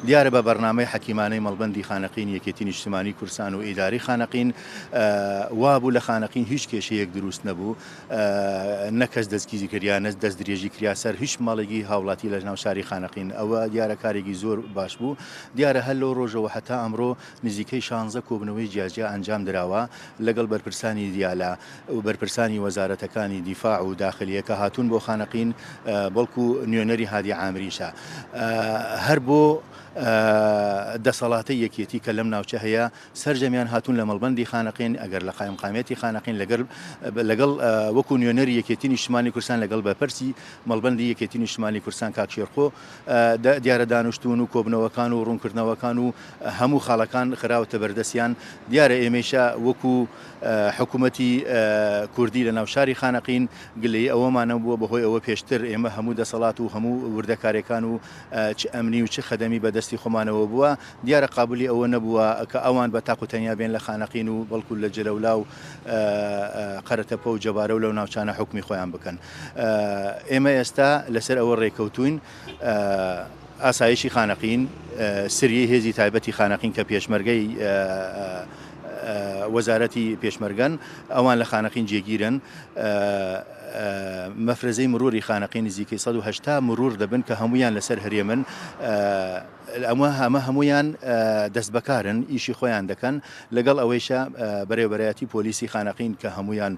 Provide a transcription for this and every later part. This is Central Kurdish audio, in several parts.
دیارە بە بەرنامەی حەکیمانەی مەڵبەندی خانەقین یەکێتی نیشتمانی کوردستان و ئیدارەی خانەقین وابوو لە خانەقین هیچ کێشەیەک دروست نەبوو نە کەس دەستگیری کریا نە دەست درێژی کریا سەر هیچ ماڵێکی هاوڵاتی لە ناو شاری خانەقین ئەوە دیارە کارێکی زۆر باش بوو دیارە هەر لەو ڕۆژەوە هەتا ئەمڕۆ نزیکەی شانزە کۆبنەوەی جیاجیا ئەنجام دراوە لەگەڵ بەرپرسانی دیالە و بەرپرسانی وەزارەتەکانی دیفاع و داخلیە کە هاتوون بۆ خانەقین بەڵکو نوێنەری هادی عامریشە هەر بۆ دەسەڵاتەی یەکێتی کە لەم ناوچە هەیە سەرجەمیان هاتوون لە مەڵبەندی خانەقین ئەگەر لە قایمقامیەتی خانەقین لەگەر لەگەڵ وەکو نوێنەری یەکێتی نیشتمانی کوردستان لەگەڵ بەرپرسی مەڵبەندی یەکێتی نیشتمانی کوردستان کاک شێرکۆ دیارە دانوشتون و کۆبنەوەکان و ڕوونکردنەوەکان و هەموو خاڵەکان خراوەتە بەردەستیان دیارە ئێمەیشە وەکو حکوومەتی کوردی لە ناو شاری خانەقین گلەیی ئەوەمان نەبووە بەهۆی ئەوە پێشتر ئێمە هەموو دەسەڵات و هەموو وردەکاریەکان و چ ئەمنی و چ خەدەمی بە دەستی خۆمانەوە بووە دیارە قابلی ئەوە نەبووە کە ئەوان بە تاق و تەنیا بێن لە خانەقین و بەڵکو لە جەلەولا و قەرەتەپە و جەبارە و لەو ناوچانە حوکمی خۆیان بکەن ئێمە ئێستا لەسەر ئەوە ڕێکەوتوین ئاسایشی خانەقین، سریەی هێزی تایبەتی خانەقین کە پێشمەرگەی وەزارەتی پێشمەرگەن، ئەوان لە خانەقین جێگیرن. مەفرەزەی مروری خانەقین نزیکەی 180 مرور دەبن کە هەمویان لەسەر هەرێمن. ئەمە هەمە هەمویان دەستبەکارن ئیشی خۆیان دەکەن لەگەڵ ئەوەیشە بەرێوبەرایەتی پۆلیسی خانەقین کە هەمویان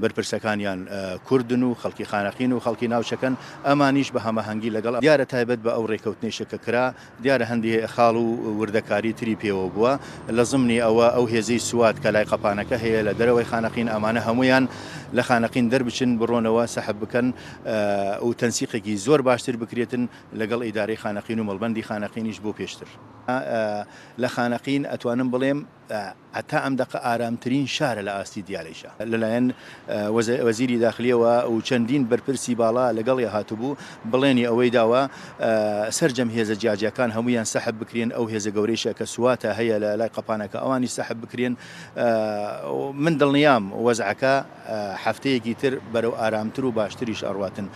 بەرپرسەکانیان کوردن و خەڵکی خانەقین و خەڵکی ناوچەکەن، ئەمانیش بە هەماهەنگی لەگەڵ دیارە تایبەت بە ئەو رێکەوتنەیشە کە کرا، دیارە هەندێ خاڵ و وردەکاری تری پێوە بووە، لە زمنی ئەوە ئەو هێزەی سواد کە لای قەپانەکە هەیە لە دەرەوەی خانەقین ئەمانە هەموویان لە خانەقین دەربچن بڕۆنەوە سەحب بکەن و تەنسیقێکی زۆر باشتر بکرێتن لەگەڵ ئیدارەی خانەقین و مەڵبەندی خانەقینیش بۆ پێشتر. لە خانەقین ئەتوانم بڵێم هەتا ئەم دەقە ئارامترین شارە لە ئاستی دیالەیشا. لەلایەن وەزیری داخلیەوە و چەندین بەرپرسی باڵا لەگەڵیا هاتبوو، بەڵێنی ئەوەی داوە سەرجەم هێزە جیاجیاکان هەموویان سەحب بکرێن، ئەو هێزە گەورەیشە کە سواتە هەیە لە لای قەپانەکە ئەوانیش سەحب بکرێن. من دڵنیام وەزعەکە هەفتەیەکی تر بەرەو ئارامتر و باشتریش ئەڕواتن.